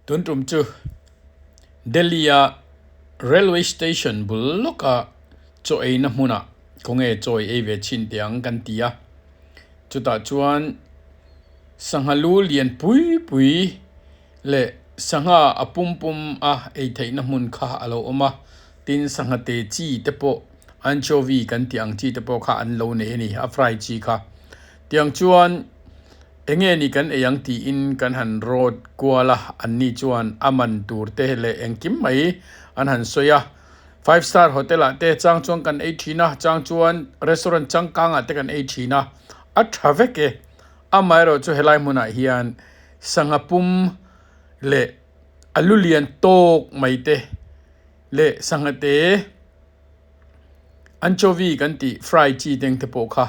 Tun tum chu Delhi-a Railway Station bul lawka chaw eina hmunah khawnge chaw ei ve chhin teh ang kan ti a. Chutah chuan sangha lu lian pui pui leh sangha a pum pum a ei theihna hmun kha a lo awm a. Tin, sangha te chi te pawh anchovy kan tih ang chi te pawh kha an lo nei a ni, a fry chi kha. Tiang chuan. Enge ni kan ei ang tiin kan han rawt kual a, anni chuan a man tur te leh engkim mai an han sawi a. Five star hotel ah te chang chuan kan ei thin a, chang chuan restaurant changkang ah te kan ei thin a, a tha vek e. Amaherawh chu helai hmunah hian sangha pum leh a lu lian tawk mai te leh sangha te Anchovy kan tih fry chi teng te pawh kha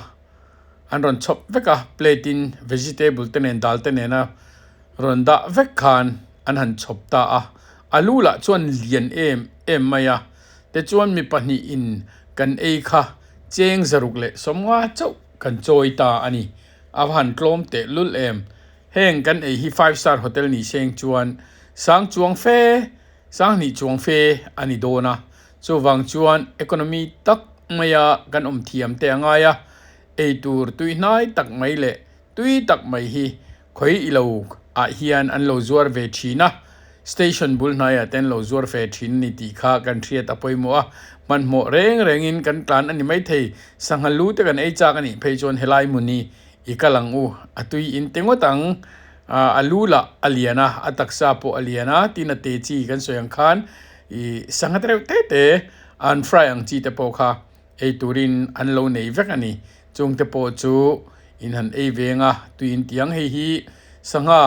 an rawn chhawp vek a, plate in vegetable te nen dal te nena rawn dah vek khan an han chhawp ta a, alu lah chuan lian em em mai a, tichuan mi pahnih in kan ei kha cheng zaruk leh sawmnga chauh kan chawi ta a ni, a va han tlawm teh lul em, heng kan ei hi five star hotel ni seng chuan sang chuang fe Sanghnih chuang fe a ni dawn a, chuvang chuan economy tak maia kan awm thiam te a ngai a, ei tur tui hnai tak mai leh tui tak mai hi khawi i lo ah hian an lo zuar ve thin a, station bul hnaiah te an lo zuar ve thin a ni tih kha kan hriat a pawimawh a, hmanhmawh reng rengin kan tlan a ni maithei, sangha lu te kan ei chak a nih phei chuan helai hmun hi I kal ang u, a tui in ti ngawt ang. A lu lah a lian a, a taksa pawh a lian a, tin a te chi kan sawi ang khan i sangha te reuh te te an fry ang chi te pawh kha ei turin an lo nei vek a ni. Chung te pawh chu in han ei veng a, tui in ti ang. Hei hi sangha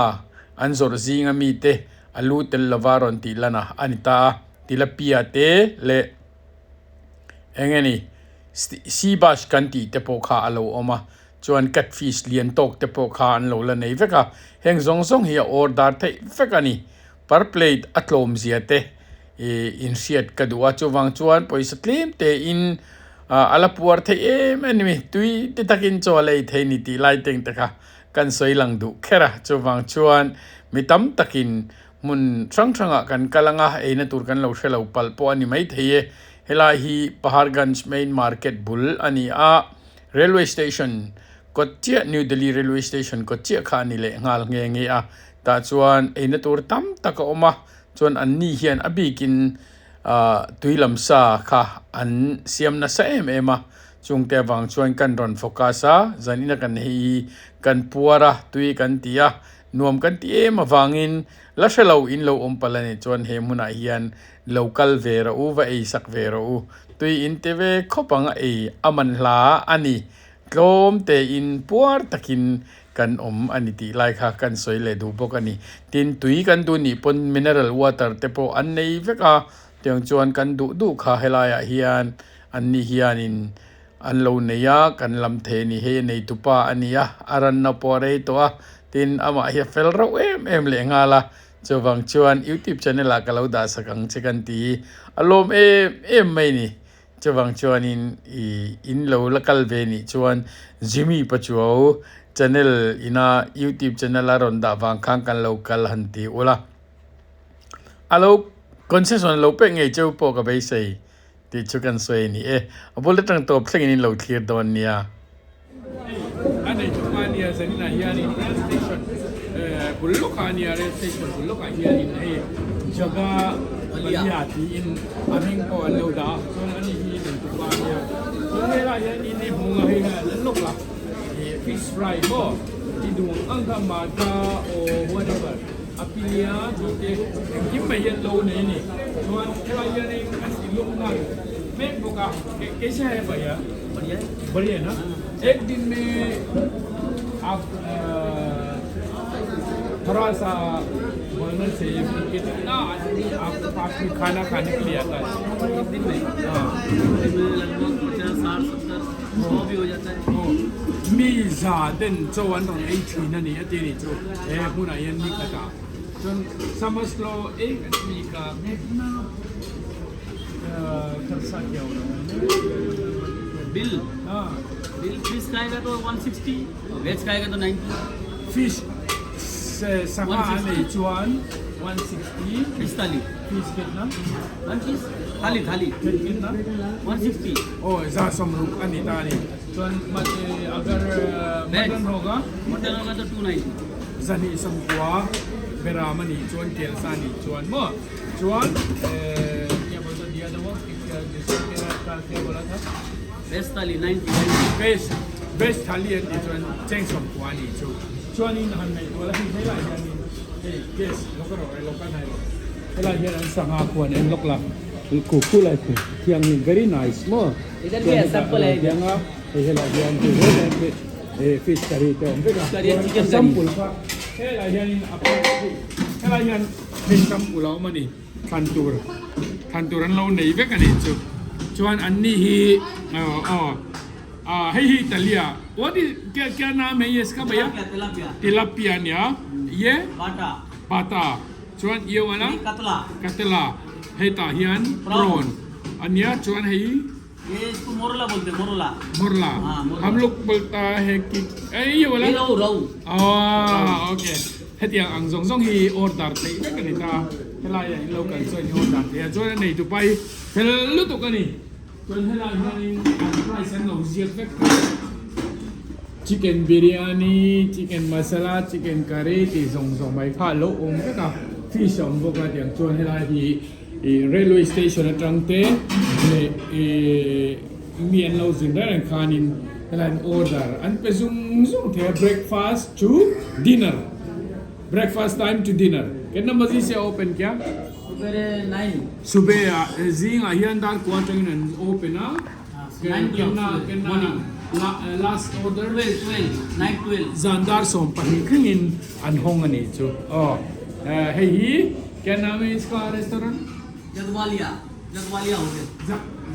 an zawrh zinga mite a lu tel lova rawn tih lan a a ni ta a, tilapia te leh eng nge ni sea bass kan tih te pawh kha a lo awm a. Chuan catfish lian tawk te pawh kha an lo la nei vek a, heng zawng zawng hi a order theih vek a ni. Per plate a tlawm zia te ih inhriat ka duh a, chuvang chuan pawisa tlem te in a la puar theih em em a ni, tui te takin chaw a la ei thei a ni tih lai teng te kha kan sawi lang duh kher a, chuvang chuan mi tam takin hmun hrang hrangah kan kal ang a, eina tur kan lo hre lo palh pawh a ni maithei e. Helai hi Paharganj main market bul a ni a. Railway station kawt chiah New Delhi railway station kawt chiah kha a ni leh nghal nghe nghe a, tah chuan eina tur tam tak a awm a, chuan an ni hian a bikin ah tui lam sa kha an siam nasa em em a, chungte avang chuan kan rawn focus a, zanin a kan hei kan puar a tui kan ti a, nuam kan ti em avangin la hre lo in lo awm palh a nih chuan he hmunah hian lo kal ve rawh u, va ei sak ve rawh u. Tui in ti ve khawp ang a ei a man hla a ni. Tlawm tein puar takin kan awm a ni tih lai kha kan sawi leh duh bawk a ni. Tin, tui kan duh nih pawn mineral water te pawh an nei vek a, tiang chuan kan duh duh kha helaiah hian an ni hianin an lo nei a, kan lam thei a ni. Hei a neitupa a ni a, a ranna pawh a rei tawh a, tin amah hi a fel rauh em em leh nghal a. Chuvang chuan YouTube channel ah ka lo dah sak ang che kan ti a lawm em em mai ni. Chuvang chuanin i in lo la kal ve nih chuan Jimmy Pachuau channel ina YouTube channel a rawn dah vang khan kan lo kal han ti ula. A lo concession a lo pek ngei cheu pawh ka beisei tih chu kan sawi a ni e. A bul atang tawp thlengin in lo thlir dawn nia. A nei thung a nia zaninah hianin rail station bul lawkah a nia rail station bul lawkah hianin hei Jaga Balia tiin a hming pawh an lo dah a chuan ani hi nei tupa a nia chuan helaiah hianin hei hmung a hei an lawk a ih fish fry maw ti duh ang ang kha mata or whatever a pilia tih te engkim mai hi an lo nei a ni chuan helaiah hianin an ti lum nghal mek bawk a keise hai bhaiya. बढ़िया है ना एक दिन में आप थोड़ा सा बोलना चाहिए कि कितना आदमी आपके पास में खाना खाने के लिए आता है एक दिन में हाँ दिन में लगभग 50 60 70 100 भी हो जाता है Mi za den chaw an rawn ei thin a ni a ti a nih chu he hmunah hian ni khatah chuan samaj lo ek admi ka कितना खर्चा क्या हो रहा है बिल हाँ बिल फिश खाएगा तो 160 वेज खाएगा तो 90 fish sangha a nei chuan 160 Fish thali fish kitna one piece thali thali kitna 160 oh za sawmruk a ni ta a ni chuan agar mutton hoga mutton hoga to 290 zahnih sawmkua beram a nih chuan kelsa a nih chuan maw chuan kya bolta diya dawa kya bola tha Veg thali 90 Veg veg thali an tih chuan cheng sawmkua a nih chu chuanin han ngaihtuah la hei helaiah hianin hei gas lo ka rawh e lo ka hnai rawh helaiah hian an sangha khuan en lawk la khu khu lai khu thianghlim very nice maw chuan hetah a lo piang a hei helaiah hian hei helai hian fish curry te a awm vek a chuan a sample kha helaiah hianin a hei helaiah hian hei sample a awm a ni. Thlan tur thlan tur an lo nei vek a nih chu chuan an ni hi aw aw hei hi Italia what is kya kya naam hai iska bhaiya Tilapia tilapia ania ye bata bata chuan ye wala katla katla hetah hian prawn ania chuan hei Ye isko morla bolte morla morla hum log bolta hai ki ei ye wala ye rau rau ah okay hetiang ang zawng zawng hi order theih vek a ni ta helai ah in lo kal chuan in order thei a chuan a nei tu pai fel lutuk a ni chuan helai hianin an price an lo ziak vek ta chicken biryani chicken masala chicken curry tih zawng zawng mai kha a lo awm vek a fish a awm bawk a tiang chuan helai hi Ih railway station atang te leh ih mi an lo zin reng reng khanin helai an order an pe zung zung thei a breakfast to dinner breakfast time to dinner kenna mazi se open kya Subere nine sube ah zingah hian dar kua atangin an open a kenna kenna last order 12 12 night 12 zan dar 12 thlengin an hawng a nih chu aw hei hi Kya naam hai iska restaurant? Jagwalia Jagwalia hotel.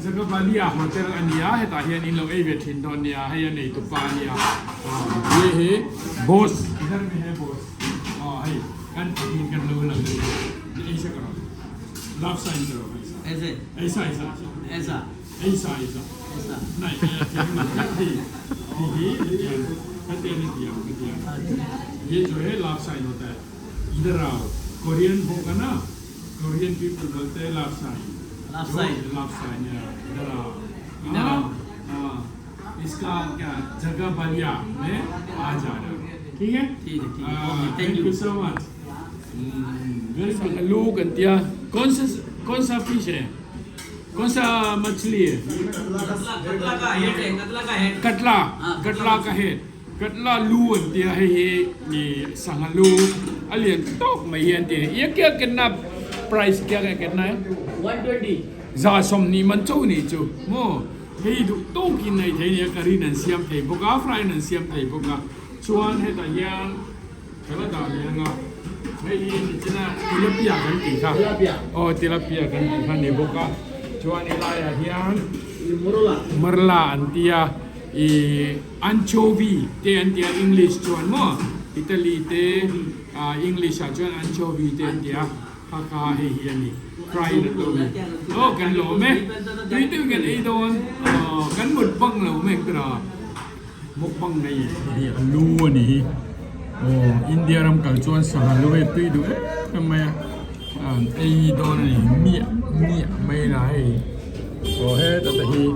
Jagwalia hotel a nia hetah hian in lo ei ve thin dawn nia hei a nei tupa a nia ye hi boss idhar bhi hai boss aw hei kan pahnih kan lo lang ni aisa karo love sign karo aisa aise aisa aisa aisa aisa aisa aisa nai hei hi hetiang hetiang hetiang hetiang ye jo hai love sign hota hai Idhar aao Korean hoga na Korean people bolte hai love sign love sign love sign ya idhar aao idhar aao हाँ iska kya jagah balia mein aa jana theek hai theek hai theek hai okay thank you so much very good lu kan tia kaun sa kaun sa fish hai kaun sa machli hai katla katla ka head hai katla ka head katla katla ka head Katla lu an tia hei hi ih sangha lu a lian tawk mai hi an ti a kya kenna price kya nge kenna e za sawmhnih man chauh nih chu maw hei duh tawkin a ei thei nia curry in an siam thei bawk a fry in an siam thei bawk a chuan hetah hian ka la dah leh ang a hei hi nichina tilapia kan tih kha aw tilapia kan tih kha a ni bawk a chuan helaiah hian marla an tia. Ih anchovy te an tia English chuan maw Italy te ah English ah chuan anchovy te an tia kha kha hei hi a ni fry na to mi aw kan lawm e tui deuhin kan ei dawn aw kan mut bang lo mek ber a mukbang nei hi a lu a ni hi aw India ram kal chuan sangha lu hei tui duh em em mai a an ei dawn a ni miah miah mai la hei aw heta te hi.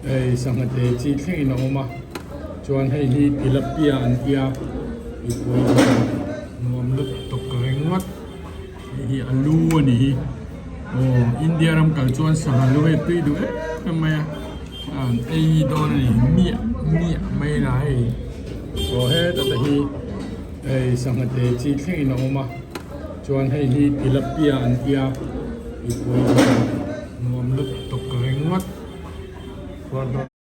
Hei sangha te chi thlengin a awm a chuan hei hi tilapia an tia mipui nuam lutuk ringawt hei hi a lu a ni hi aw India ram kal chuan sangha lu hei tui duh em em mai a an ei dawn a ni miah miah mai la hei aw heta te hi hei sangha te chi thlengin a awm a chuan hei hi tilapia an tia mipui nuam lutuk ringawt.